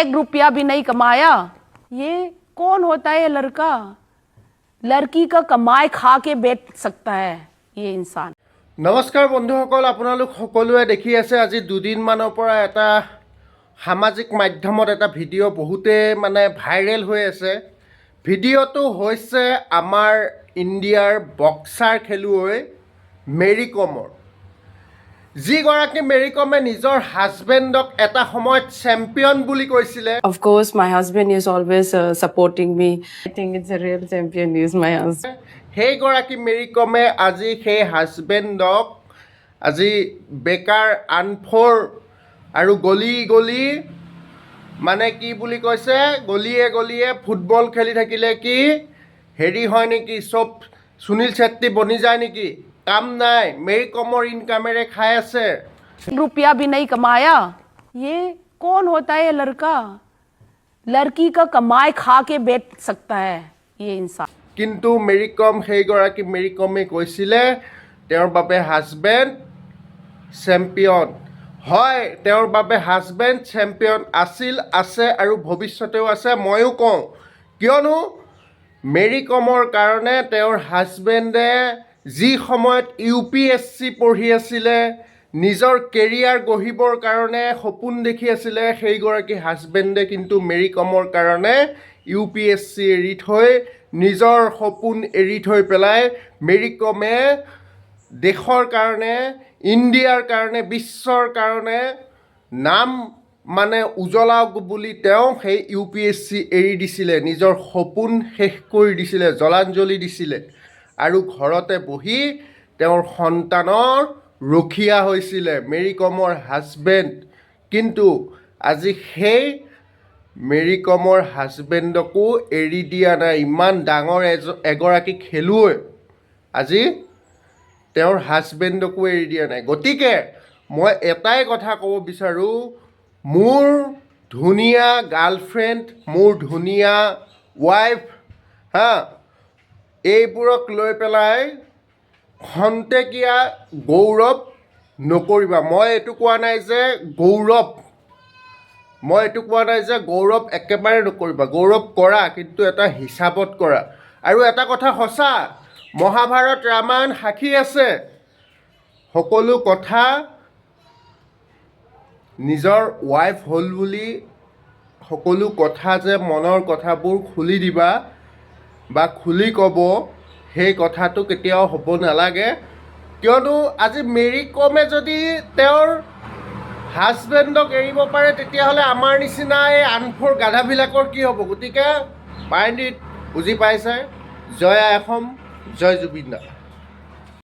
1 रुपया भी नहीं कमाया। ये कौन होता है ये लड़का? लड़की का कमाए खा के बैठ सकता है ये इंसान। নমস্কাৰ বন্ধুসকল, আপোনালোক সকলোৱে দেখি আছে, আজি দুদিনমানৰ পৰা এটা সামাজিক মাধ্যমত এটা ভিডিঅ' বহুতেই মানে ভাইৰেল হৈ আছে। ভিডিঅ'টো হৈছে আমাৰ ইণ্ডিয়াৰ বক্সাৰ খেলুৱৈ মেৰী কমৰ, যিগৰাকী মেৰী কমে নিজৰ হাজবেণ্ডক এটা সময়ত চেম্পিয়ন বুলি কৈছিলে। Of course, my husband is always supporting me. I think it's a real champion is my husband. সেইগৰাকী মেৰী কমে আজি সেই হাজবেণ্ডক আজি বেকাৰ, আনফৰ আৰু গলি গলি মানে কি বুলি কৈছে, গলিয়ে গলিয়ে ফুটবল খেলি থাকিলে কি হেৰি হয় নেকি, চব সুনীল চেত্ৰী বনি যায় নেকি? কাম নাই, মেৰী কমৰ ইনকামেৰে খাই আছে। 1 रुपया भी नहीं कमाया। ये कौन होता है ये लड़का? लड़की का कमाए खा के बैठ सकता है ये इंसान। কিন্তু মেৰী কম, সেইগৰাকী মেৰী কমে কৈছিলে তেওঁৰ বাবে হাজবেণ্ড চেম্পিয়ন হয়। তেওঁৰ বাবে হাজবেণ্ড চেম্পিয়ন আছিল, আছে আৰু ভৱিষ্যতেও আছে। ময়ো কওঁ, কিয়নো মেৰী কমৰ কাৰণে তেওঁৰ হাজবেণ্ডে যি সময়ত ইউপিএছচি পঢ়ি আছিলে, নিজৰ কেৰিয়াৰ গঢ়িবৰ কাৰণে সপোন দেখি আছিলে, সেইগৰাকী হাজবেণ্ডে কিন্তু মেৰী কমৰ কাৰণে ইউপিএছচি এৰি থৈ, নিজৰ সপোন এৰি থৈ পেলাই মেৰী কমে দেশৰ কাৰণে, ইণ্ডিয়াৰ কাৰণে, বিশ্বৰ কাৰণে নাম মানে উজ্বলাওক বুলি তেওঁ সেই ইউপিএছচি এৰি দিছিলে, নিজৰ সপোন শেষ কৰি দিছিলে, জলাঞ্জলি দিছিলে আৰু ঘৰতে বহি তেওঁৰ সন্তানৰ ৰখীয়া হৈছিলে মেৰী কমৰ হাজবেণ্ড। কিন্তু আজি সেই মেৰী কমৰ হাজবেণ্ডকো এৰি দিয়া নাই। ইমান ডাঙৰ এগৰাকী খেলুৱৈ, আজি তেওঁৰ হাজবেণ্ডকো এৰি দিয়া নাই। গতিকে মই এটাই কথা ক'ব বিচাৰোঁ, মোৰ ধুনীয়া গাৰ্লফ্ৰেণ্ড, মোৰ ধুনীয়া ৱাইফ, হা, এইবোৰক লৈ পেলাই খন্তেকীয়া গৌৰৱ নকৰিবা। মই এইটো কোৱা নাই যে গৌৰৱ একেবাৰে নকৰিবা। গৌৰৱ কৰা, কিন্তু এটা হিচাপত কৰা। আৰু এটা কথা সঁচা, মহাভাৰত, ৰামায়ণ সাক্ষী আছে। সকলো কথা নিজৰ ৱাইফ হ'ল বুলি সকলো কথা যে মনৰ কথাবোৰ খুলি দিবা বা খুলি ক'ব, সেই কথাটো কেতিয়াও হ'ব নালাগে। কিয়নো আজি মেৰী কমে যদি তেওঁৰ হাজবেণ্ডক এৰিব পাৰে, তেতিয়াহ'লে আমাৰ নিচিনা এই আনফৰ গাধাবিলাকৰ কি হ'ব? গতিকে মাইণ্ড it, বুজি পাইছে। জয় আই অসম, জয় জুবিন দা।